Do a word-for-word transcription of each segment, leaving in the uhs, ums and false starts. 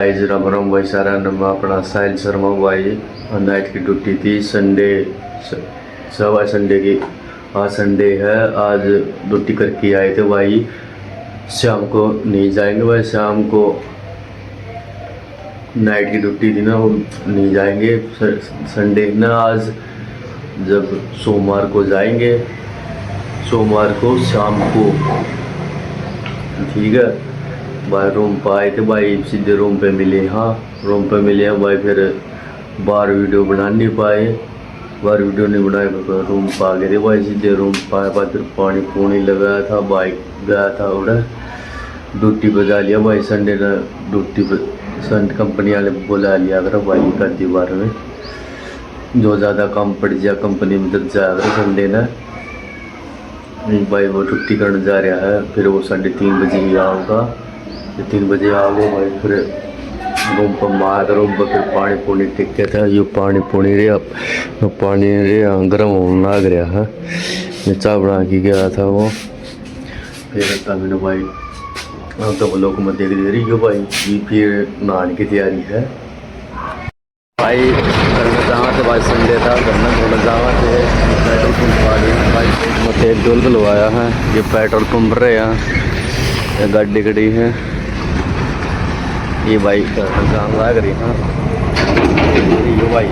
गाइस, राम राम भाई सारा ने। मैं अपना साहिल शर्मा भाई, नाइट की ड्यूटी थी संडे, स-, सवा संडे की। आज संडे है, आज ड्यूटी करके आए थे भाई। शाम को नहीं जाएंगे भाई, शाम को नाइट की ड्यूटी थी ना, वो नहीं जाएंगे। स-, संडे ना आज, जब सोमवार को जाएंगे, सोमवार को शाम को, ठीक है। भाई रूम पे आए थे भाई, सीधे रूम पे मिले। हाँ, रूम पे मिले हैं भाई, फिर बाहर वीडियो बना नहीं पाए, बाहर वीडियो नहीं बनाए, फिर रूम पे आ गए थे भाई, सीधे रूम पे आए, बाद फिर पानी पूनी लगाया था, भाई गया था उड़े ड्यूटी पे जा लिया भाई, संडे ने ड्यूटी पे, संडे कंपनी वाले बुला लिया करो भाई, एक आधी बार में जो ज़्यादा काम पड़ जा कंपनी में, जब जाया करो संडे ने। भाई वो छुट्टी करने जा रहा है, फिर वो साढ़े तीन बजे ही आओगा। ये तीन बजे आओगे भाई, फिर रूम पर मार करो, फिर पानी पूनी टिक के था। यो पानी पूनी रे, यो पानी रे, हाँ, गर्म होने लग रहा है। मैं चाय बना के गया था वो, फिर तब मैंने भाई, अब तो लोग में देख दे रही हो भाई, ये फिर नहाने की तैयारी है। भाई, घर में जावा तो भाई, संडे था, घर में थोड़ा जावा थे, पेट्रोल पंप आ गया भाई, मैं तेल डोल के लवाया है। ये पेट्रोल पंप रहे हैं, ये गाड़ी खड़ी है, ये भाई घर में जान लाग रही है। ये भाई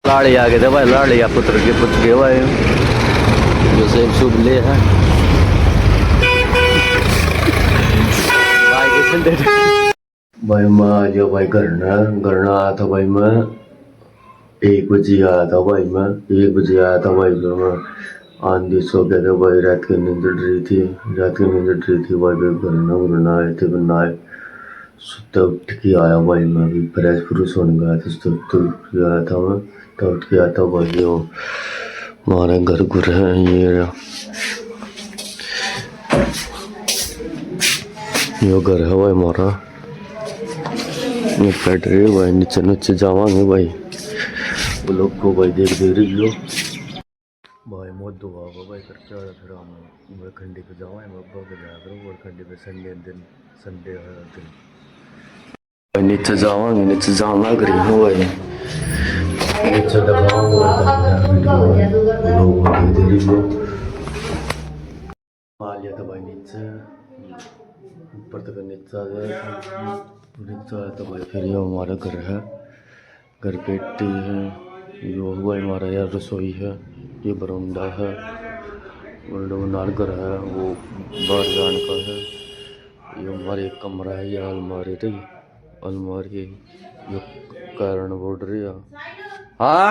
लाड़े आ गए थे भाई, लाड़े या पुत्र के पुत्र के भाई, जो सेब सूब ले है भाई के संडे। भाई मैं आ गया भाई घर ना, घर ना आया था भाई मैं एक बजे आया था भाई मैं, एक बजे आया था भाई घर में। आंधी सो गया था भाई, रात की नींद उड़ रही थी, रात की नींद उड़ रही थी भाई। फिर घर ना, घर ना आए थे, फिर ना आए, सुबह उठ के आया भाई मैं, अभी फ्रेश फ्रूश होने गया था, सुबह उठ के आया था मैं, तो उठ के आता भाई। यो हमारा घर, घर है ये रहा। यो घर है भाई हमारा। ये फैक्ट्री है भाई, नीचे, नीचे जावांगे भाई। वो लोग को भाई देख, देख रही हो भाई, मोदो बाबा भाई करके आया। फिर हम वरखंडी पे जावांगे, बाबा के जाया करो वरखंडी पे, संडे दिन, संडे है दिन। भाई नीचे जावांगे, नीचे जान लग रही हूँ भाई। नीचे दिखाऊंगा भाई, लोग देख, देख रही हो। आ लिया था भाई नीचे, ऊपर तक नीचे आ गया था। नीचे आया तो भाई फिर ये हमारा घर है, घर पेटी है, यो भाई हमारा यार रसोई है, ये बरामदा है, बरामदा में नाल घर है, वो बाहर जाने का है। ये हमारे एक कमरा है, ये अलमारी रही, अलमारी ये कारण बोर्ड रही है। हाँ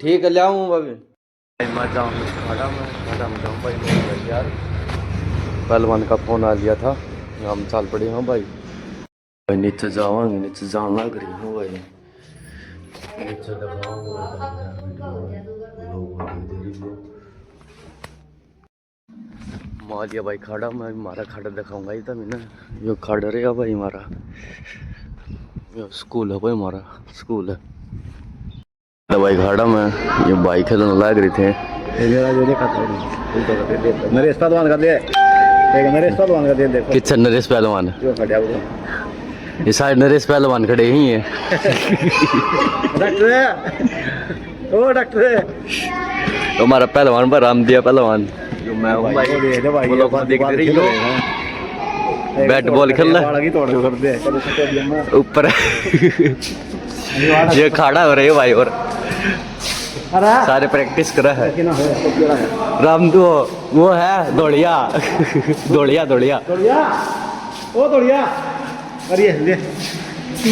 ठीक है, ले आऊँ भाभी। मैं जाऊँ खाड़ा में, खाड़ा में जाऊँ भाई, मैं यार पहलवान का फोन आ लिया था, हम चल पड़े हैं भाई। भाई नीचे जावांगे, नीचे जान लग रही हूँ भाई। नीचे दिखाऊंगा भाई, लोग देख, देख रही हो। मालिया भाई खाड़ा में, मारा खाड़ा दिखाऊंगा ये तो मैंने। यो खाड़ा रहा भाई हमारा, यो स्कूल है भाई हमारा, स्कूल है। तो भाई खाड़ा में ये भाई खेलने लाग रहे थे। ये मेरा जो देखा था, उनको तो दे दे। नरेश पहलवान का दे। देख, नरेश पहलवान का दे, देखो। किधर नरेश पहलवान? जो खड़ा हुआ। ये सारे नरेश पहलवान खड़े ही हैं। डॉक्टर, ओ डॉक्टर। तो हमारा पहलवान पर रामदिया पहलवान। जो मैं हूँ भाई, भाई, वो दे दे भाई, वो लोग बात, देख बात रही खेल हो। रहे हैं। बैट बॉल खेल रहा है। बालक ही तोड़ कर दे। ऊपर। ये खाड़ा हो रहे हो भाई, और अरे। सारे प्रैक्टिस करा है। लेकिन हो, तो क्या है? राम दो, वो है धोलिया। धोलिया, धोलिया। धोलिया? ओ धोलिया। अरे ले।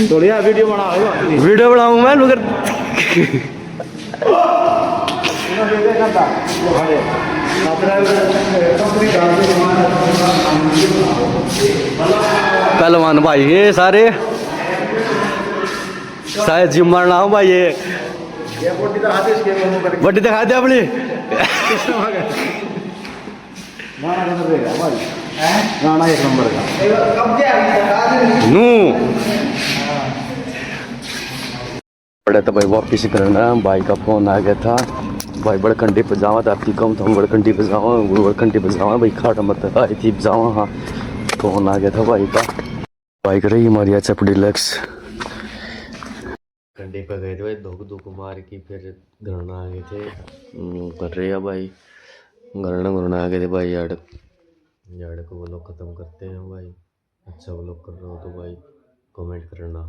धोलिया वीडियो बना, हो। वीडियो बनाऊं मैं, मगर पहलवान भाई ये सारे, शायद जिम मारना हो भाई ये। बॉडी दिखा दे अपनी। गाना एक नंबर का। नू। पड़े तो भाई वापिस करना, भाई का फोन आ गया था। भाई बड़खंडी पे जावा था, आपकी कहूँ तो हम बड़खंडी पे जावा, बड़खंडी पे जावा भाई, खाट मत आई थी जावा। हाँ, फोन आ गया था भाई का। बाइक रही हमारी एच एफ डीलक्स। कंडे पे गए थे भाई, धुक धुक मार की, फिर घर ना आ गए थे। हम्म, कर रहे हैं भाई, घर ना, घर ना आ गए थे भाई। यार, यार को व्लॉग खत्म करते हैं भाई। अच्छा व्लॉग कर रहे हो तो भाई कमेंट करना।